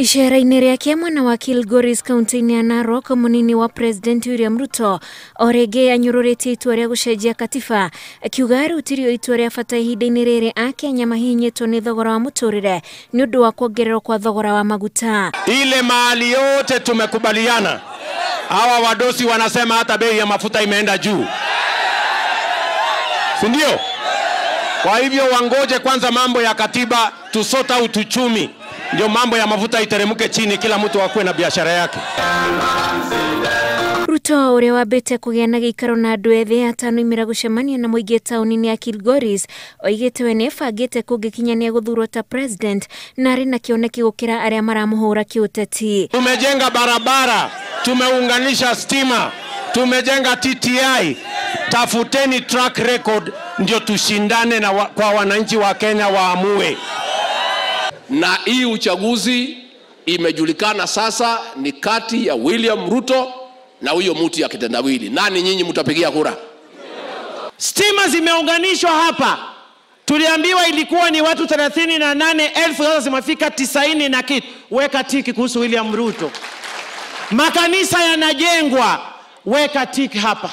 Icera-inĩ rĩake mwena wa Kilgoris kaunti-inĩ ya Narok, mũnini wa President William Ruto o rĩngĩ anyũrũrĩtie itua rĩa gũcenjia katiba, akiuga rĩu tirio itua rĩa bata ihinda-inĩ rĩrĩ Akenya mahihinyĩtwo nĩ thogora wa mũtũrĩre nĩ ũndũ wa kuongererwo kwa thogora wa maguta. Ile mahali yote tumekubaliana, hawa wadosi wanasema hata bei ya mafuta imeenda juu, si ndio? Kwa hivyo wangoje kwanza mambo ya katiba tusota uchumi, ndio mambo ya mafuta iteremke chini, kila mtu akuwe na biashara yake. Ruto ũrĩa wambĩte kũgĩa na gĩikaro na andũ ethĩ atano imĩra gũcemania na mũingĩ taũni-inĩ ya Kilgoris oigĩte we nĩebangĩte kũngĩkinya nĩegũthurwo ta president na arĩ na kĩoneki gũkĩra arĩa maramũhũra kĩũteti. Tumejenga barabara, tumeunganisha stima, tumejenga TTI. Tafuteni track record ndio tushindane na kwa wananchi wa Kenya waamue. Na hii uchaguzi imejulikana sasa ni kati ya William Ruto na huyo mtu ya kitendawili. Nani nyinyi mtapigia kura? Stima zimeunganishwa hapa. Tuliambiwa ilikuwa ni watu 38,000, sasa zimefika 90 na kitu. Weka tiki kuhusu William Ruto. Makanisa yanajengwa, weka tiki hapa.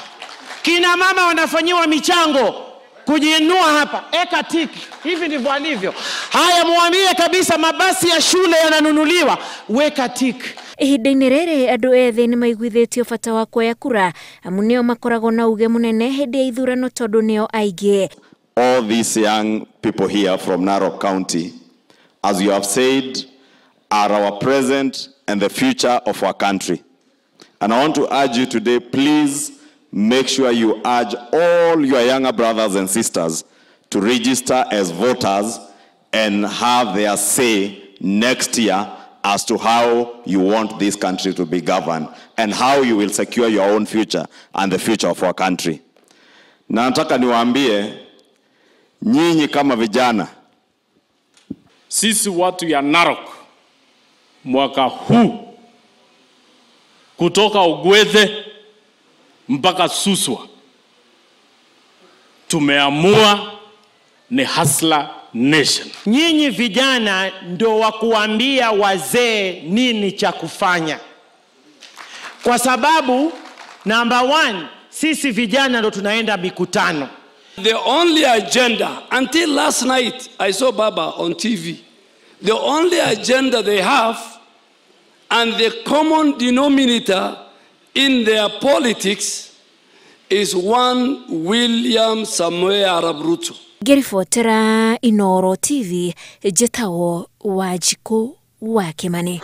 Kina mama wanafanyiwa michango kujiinua hapa, eka tiki. Hivi ndivyo alivyo. Haya, muambie kabisa mabasi ya shule yananunuliwa, weka tiki. Ihinda-inĩ rĩrĩ andũ ethĩ nĩ maiguithĩtio bata wa kuoya kura amu nĩo makoragwo na uge mũnene hĩndĩ ya ithurano tondũ nĩo aingĩ. All these young people here from Narok County, as you have said, are our present and the future of our country. And I want to urge you today, please make sure you urge all your younger brothers and sisters to register as voters and have their say next year as to how you want this country to be governed and how you will secure your own future and the future of our country. Na nataka niwaambie nyinyi kama vijana, sisi watu ya Narok mwaka huu kutoka Ugwethe mpaka Suswa tumeamua ni Hustler Nation. Nyinyi vijana ndo wa kuambia wazee nini cha kufanya. Kwa sababu number 1, sisi vijana ndo tunaenda mikutano. The only agenda, until last night I saw Baba on TV, the only agenda they have and the common denominator in their politics is one William Samoei Arap Ruto. Ngĩribotera Inooro TV, njĩtagwo Wanjikũ wa Kĩmani.